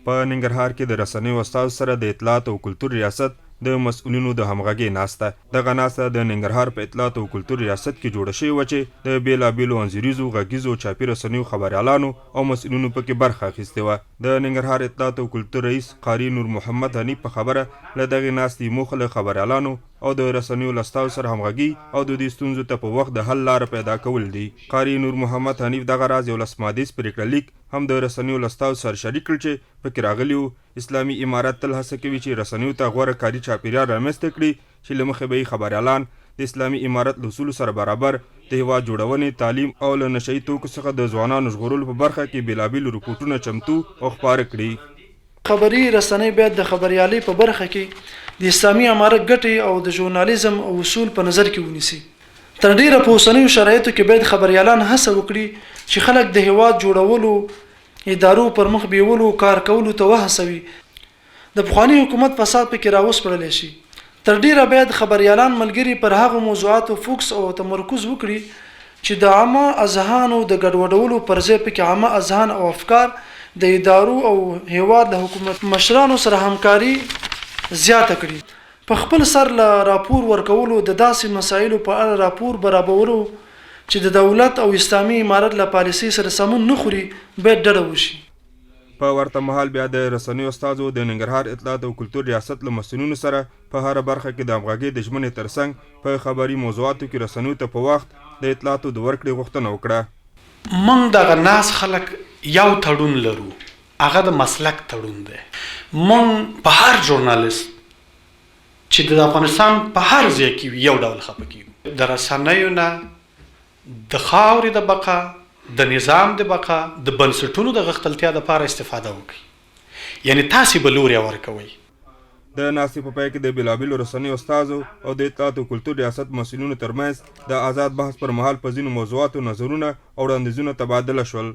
په ننګرهار کې د رسنیو استازو سره د اطلاعاتو او کلتور ریاست د مسؤلینو د همغږۍ ناسته. دغه ناسته د ننګرهار په اطلاعاتو او کلتور ریاست کې جوړه شوې وه چې د بېلابېلو انځوریزو، غږیزو او چاپي رسنیو خبریالانو او مسؤلینو پکې برخه اخیستې وه. د ننګرهار اطلاعاتو او کلتور رئیس قاري نور محمد حنیف په خبره له دغې ناستې یې موخه له خبریالانو او د رسنیو له استازو سره همغږي او د دوی ستونزو ته په وخت د حل لاره پیدا کول دي. قاري نور محمد حنیف دغه راز یو لس مادیز پرېکړه لیک هم د رسنیو له استازو سره شریک کړ چې پکې راغلي وو، اسلامي امارت تل هڅه کوي چې رسنیو ته غوره کاري چاپېریال رامنځته کړي چې له مخې به یې خبریالان د اسلامي امارت له اصولو سره برابر د هېواد جوړونې، تعلیم او له نشه یي توکو څخه د ځوانانو ژغورلو په برخه کې بېلابېل رپوټونه چمتو او خپاره کړي. خبري رسنۍ باید د خبریالۍ په برخه کې د اسلامي امارت ګټې او د ژورنالیزم او اصول په نظر کې ونیسي. تر ډېره په اوسنیو شرایطو کې باید خبریالان هڅه وکړي چې خلک د هېواد جوړولو، ادارو پر مخ بیولو، کار کولو ته وهڅوي. د پخواني حکومت فساد پکې راوسپړل شي. تر ډېره باید خبریالان ملګري پر هغو موضوعاتو فوکس او تمرکز وکړي چې د عامه اذهانو د ګډوډولو پر ځای پکې عامه اذهان او افکار د ادارو او هېواد له حکومتي مشرانو سره همکاري زیاته کړي. په خپل سر له راپور ورکولو د داسې مسایلو په اړه راپور برابرولو چې د دولت او اسلامي امارت له پالیسۍ سره سمون نه خوري، باید ډډه وشي. په ورته مهال بیا د رسنیو استازو د ننګرهار اطلاعات او کلتور ریاست له مسؤلینو سره په هره برخه کې د همغږۍ د ژمنې ترڅنګ په خبري موضوعاتو کې رسنیو ته په وخت د اطلاعاتو د ورکړې غوښتنه وکړه. موږ دغه ناست خلک یو تړون لرو، هغه د مسلک تړون دی. موږ په هر ژورنالیست چې د افغانستان په هر ځای کې وي یو ډول خپه کیږو. د رسنیو نه د خاورې د بقا، د نظام د بقا، د بنسټونو د غښتلتیا لپاره استفاده وکړئ. یعنې تاسې به لوری ورکوئ. د ناستې په پای کې د بېلابېلو رسنیو استازو او د اطلاعاتو او کلتور ریاست مسؤلینو ترمنځ د ازاد بحث پر مهال په ځینو موضوعاتو نظرونه او وړاندیزونه تبادله شول.